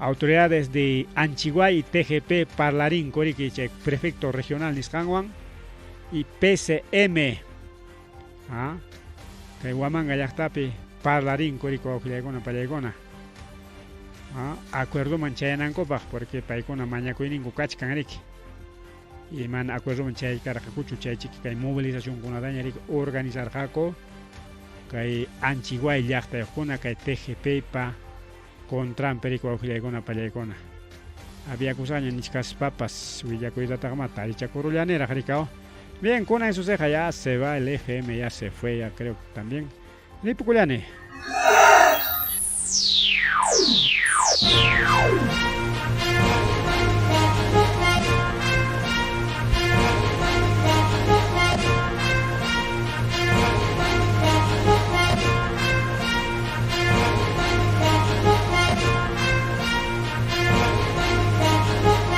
Autoridades de Anchiguay y TGP parlarinku riki chay prefecto regional nisqanwan y PCM ah, kay Huamanga llaqtapi parlarinku riki wawqillaykuna pallaykuna ah, acuerdoman chayanankupaq porque paykuna mañakuyninku kachkan riki y mana acuerdoman chaykarqakuchu chay chiki kay movilizacionkunataña riki organizarqaku kay Anchiguay llaqtayuqkuna kay TGP pa Contranpi riki wawqillaykuna pallaykuna. Aviakusqaña nichkaspapas willakuytataqmá tarichakurullaniraq rikaw. Bien, kunan suceja ya se va el FM, ya se fue, ya creo que también. Ripukullani.